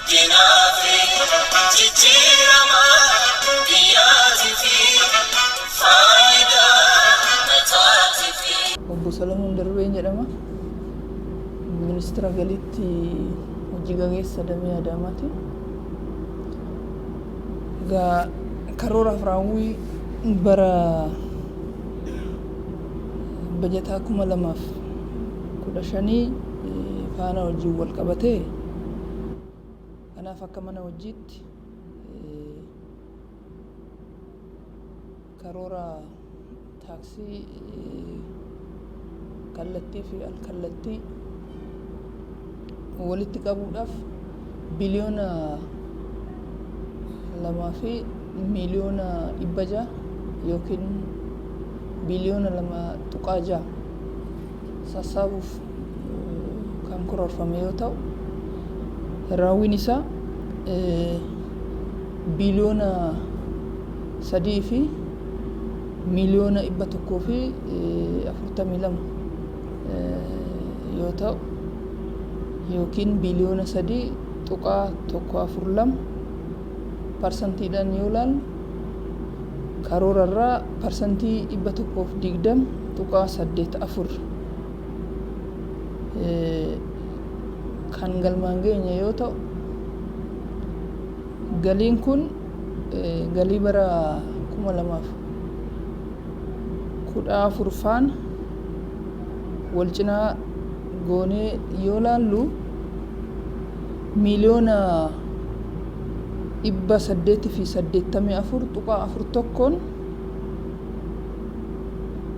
Guddinaa fi jijjiirama biyyaatiifi faayidaa ummataatiifi. Obbo Salamoon Darbeen jedhama. Ministeera Galiitti hojii gageessa damee Adaamaati. Egaa karooraaf raawwii bara bajataa 2015 faana wajjin wal qabatee kanaaf akka mana hojiitti karoora taaksii kallattii fi alkallattii walitti qabuudhaaf biliyoona 2 fi miiliyoona 600 yookiin biliyoona 2.6 sassaabuuf kan karoorfame yoo ta'u, raawwiin isaa biliyoona 3 fi miiliyoona 142 yoo ta'u, yookiin biliyoona 3.142 parsantiidhaan yoo ilaallu, karoora irraa parsantii 120.84 kan galmaan geenye yoo ta'u, galiin kun galii bara 2014 faana wal cinaa goonee yoo laallu, miiliyoona 884.41n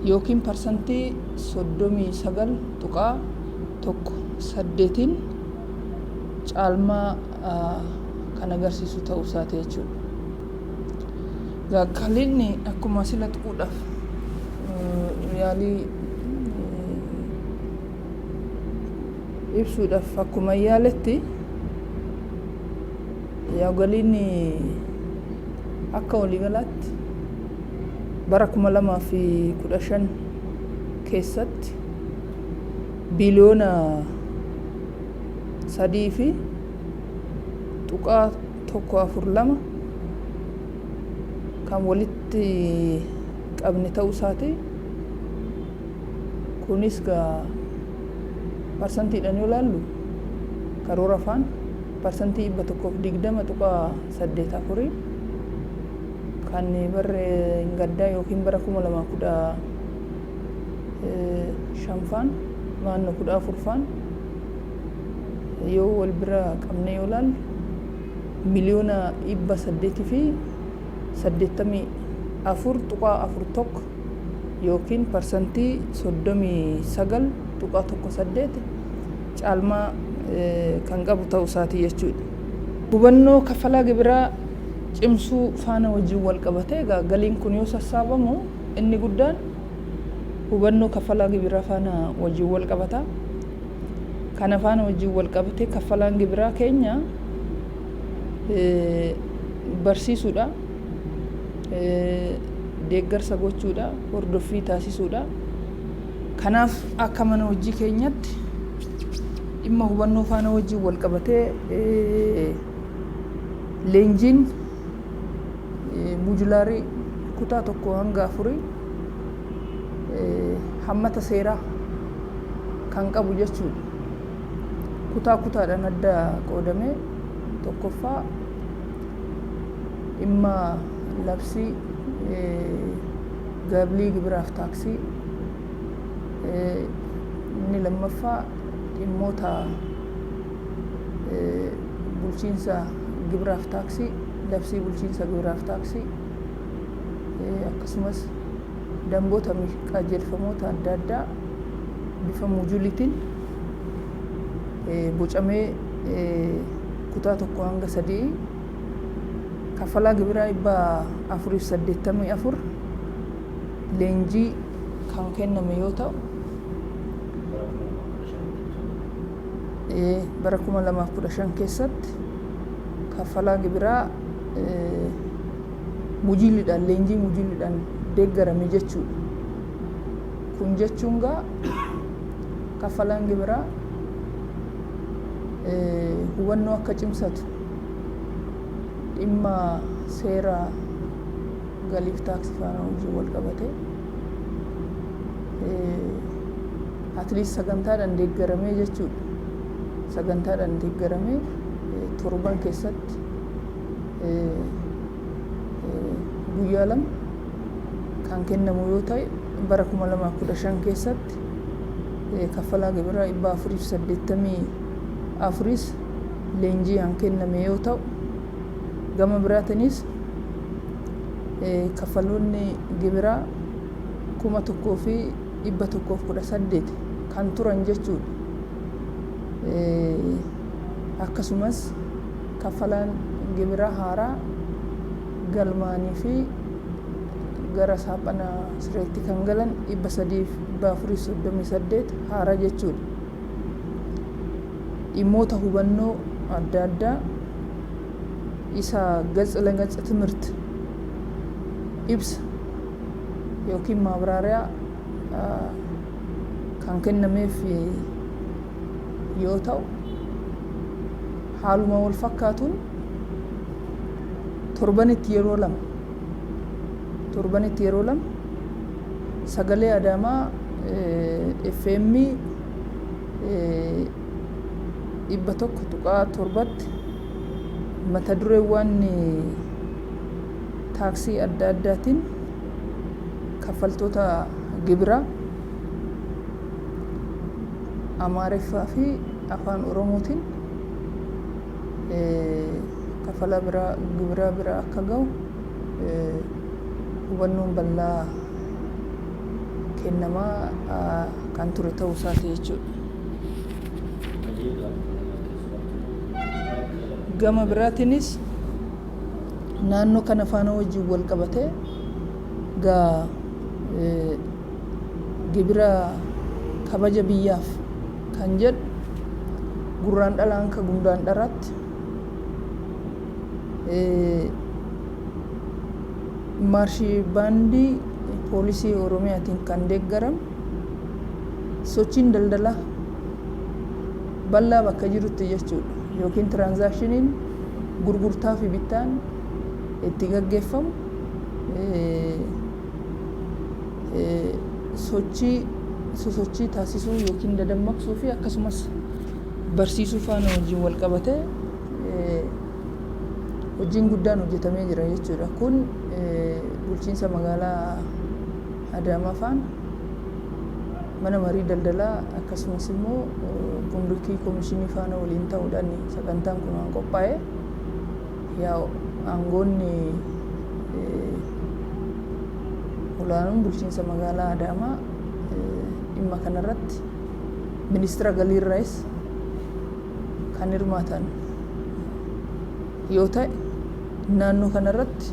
yookiin parsantii 39.18n caalmaa kan agarsiisu ta'uu isaati jechuudha. Galiin akkuma sila tuquudhaaf yaalii ibsuudhaaf akkuma yaaletti, yaa galiin akka waliigalaatti bara 2015 keessatti biliyoona 3 fi tuqaa 142 kan walitti qabne ta'uu isaati. Kunis gaa parsantiidhaan yoo ilaallu, karoora afaan parsantii 120.84, kan barre gaddaa yookiin bara 2015 faan naannoo 14 faan yoo wal bira qabne yoo ilaallu, miliyoona 884.41 yookiin parsantii 39.18 caalmaa kan qabu ta'uu isaati jechuudha. Hubannoo kaffalaa gibiraa cimsuu faana wajjin wal qabatee, egaa galiin kun yoo sassaabamu inni guddaan hubannoo kaffalaa gibiraa faana wajjin wal qabata. Kana faana wajjin wal qabatee kaffalaan gibiraa keenya barsiisuudha, deeggarsa gochuudha, hordoffii taasisuudha. Kanaaf akka mana hojii keenyatti dhimma hubannoo faana wajjin wal qabatee leenjiin mujulaarii kutaa 1 hanga 4 hammata seeraa kan qabu jechuudha. Kutaa kutaadhaan adda qoodamee, tokkoffaa dhimma labsii galii gibiraaf taaksii, inni lammaffaa dhimmoota bulchiinsa gibiraaf taaksii, labsii bulchiinsa gibiraaf taaksii, akkasumas damboota qajeelfamoota adda addaa bifa muujuliitiin bocamee kutaa 1 hanga 3 kaffalaa gibiraa 484 leenjii kan kenname yoo ta'u, bara 2015 keessatti kaffalaa gibiraa mujiiliidhaan leenjii mujiiliidhaan deeggarame jechuudha. Kun jechuun gaa kaffalaan gibiraa hubannoo akka cimsatu Dhimma seera galiif taaksii faana wajjin wal qabate at least sagantaadhaan deeggaramee jechuudha. Sagantaadhaan deeggaramee torban keessatti guyyaa 2 kan kennamu yoo ta'e, bara 2015 keessatti kaffalaa gibiraa 484s leenjii kan kenname yoo ta'u, gama biraatiinis kaffaloonni gibiraa 1118 kan turan jechuudha. Akkasumas kaffalaan gibiraa haaraa galmaanii fi gara saaphana sireetti kan galan 300 438 haaraa jechuudha. Dhimmoota hubannoo adda addaa isa ገጽ ለገጽ ትምህርት ibsa yookiin ማብራሪያ kan kennameef yoo ta'u, haaluma wal fakkaatuun torbanitti yeroo 2, torbanitti yeroo 2 sagalee Adaamaa FM 101.7tti mata dureewwan taaksii adda addaatiin kaffaltoota gibiraa Amaariffaa fi Afaan Oromootiin kafalaa biraa gibiraa bira akka gahu hubannoon bal'aa kennamaa kan ture ta'uu isaati jechuudha. Gama biraatiinis naannoo kana faana wajjin wal qabatee gaa gibira kabaja biyyaaf kan jedhu Gurraandhala hanga Gundaandharaatti maarshii baandii poolisii Oromiyaatiin kan deeggaramu sochiin daldalaa bal'aa bakka jirutti jechuudha, yookiin transactioniin gurgurtaa fi bittaan itti gaggeeffamu sochii sosochii taasisuu yookiin dadammaqsuu fi akkasumas barsiisuu faana wajjin wal qabatee hojiin guddaan hojjetamee jira jechuudha. Kun bulchiinsa magaalaa Adaamaa faana, mana marii daldalaa, akkasumas immoo gumrukii koomishinii faana waliin ta'uudhaan sagantaan kun waan qophaa'e. Yaa aangoonni olaanoon bulchiinsa magaalaa Adaamaa dhimma kanarratti ministeera galiirraayis kan hirmaatan yoo ta'e, naannoo kanarratti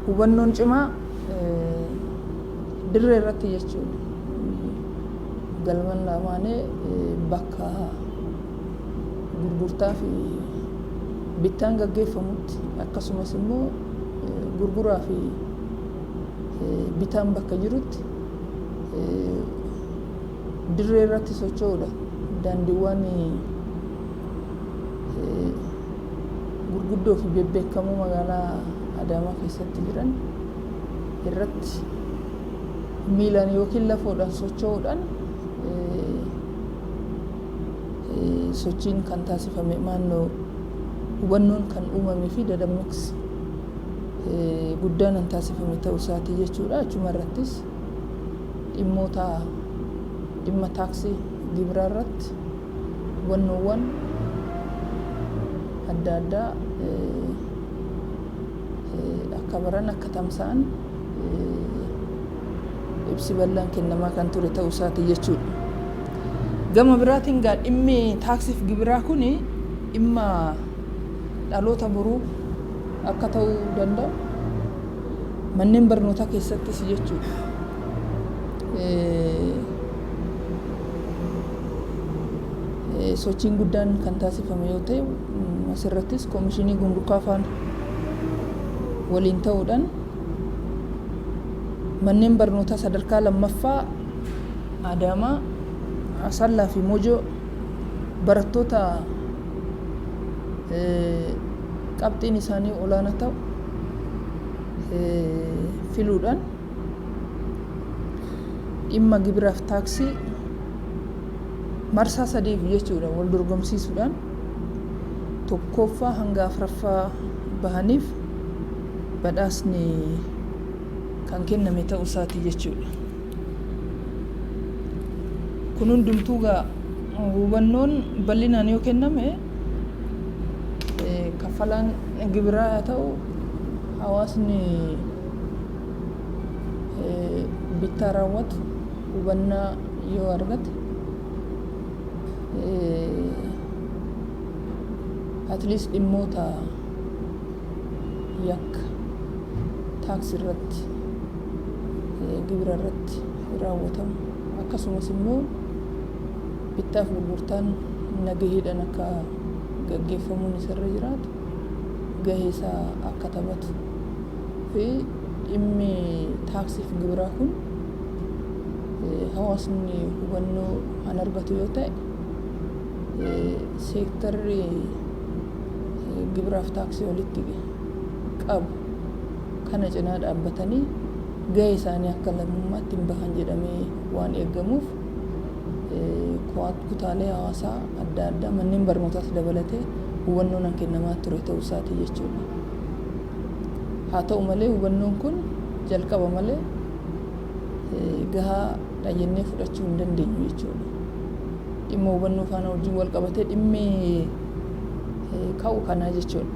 hubannoon cimaa dirree irratti jechuudha. Galman lamaanee bakka gurgurtaa fi bittaan gaggeeffamutti, akkasumas immoo gurguraa fi bitaan bakka jirutti dirree irratti socho'uudha. Daandiiwwan gurguddoo fi bebbeekamoo magaalaa Adaamaa keessatti jiran irratti miilaan yookiin lafoodhaan socho'uudhaan sochiin kan taasifame, maannoo hubannoon kan uumamee fi dadammaqsi guddaan kan taasifame ta'uu isaati jechuudha. Achuma irrattis dhimmoota dhimma taaksii gibiraa irratti hubannoowwan adda addaa akka baran, akka tamsa'an ibsi bal'aan kennamaa kan ture ta'uu isaati jechuudha. Gama biraatiin gaa dhimmi taaksiif gibiraa kun dhimma dhaloota boruu akka ta'uu danda'u manneen barnootaa keessattis jechuudha. Sochiin guddaan kan taasifame yoo ta'e, asirrattis koomishinii gumrukaa faana waliin ta'uudhaan manneen barnootaa sadarkaa lammaffaa Adaamaa, Asallaa fi Mojoo barattoota qabxii qabxiin isaanii olaanaa ta'u filuudhaan dhimma gibiraaf taaksii marsaa sadiif jechuudha wal dorgomsiisuudhaan tokkoffaa hanga afraffaa bahaniif badhaasni kan kenname ta'uu isaati jechuudha. Kun hundumtuu gaa hubannoon bal'inaan yoo kenname kaffalaan gibiraa haa ta'u hawaasni bittaa raawwatu hubannaa yoo argate at least dhimmoota yakka taaksii irratti, gibira irratti raawwatamu, akkasumas immoo bittaaf gurgurtaan nagaheedhaan akka gaggeeffamuun isarra jiraatu gahee isaa akka taphatu fi dhimmi taaksiif gibiraa kun hawaasni hubannoo kan argatu yoo ta'e, seektarri gibiraaf taaksii walitti qabu kana cinaa dhaabbatanii gahee isaanii akka lammummaatti hin bahan jedhamee waan eegamuuf, kutaalee hawaasaa adda addaa, manneen barnootaas dabalatee, hubannoon kan kennamaa ture ta'uu isaati jechuudha. Haa ta'u malee, hubannoon kun jalqaba malee gahaadha jennee fudhachuu hin dandeenyu jechuudha. Dhimma hubannoo faana wajjin wal qabatee dhimmi ka'u kanaa jechuudha.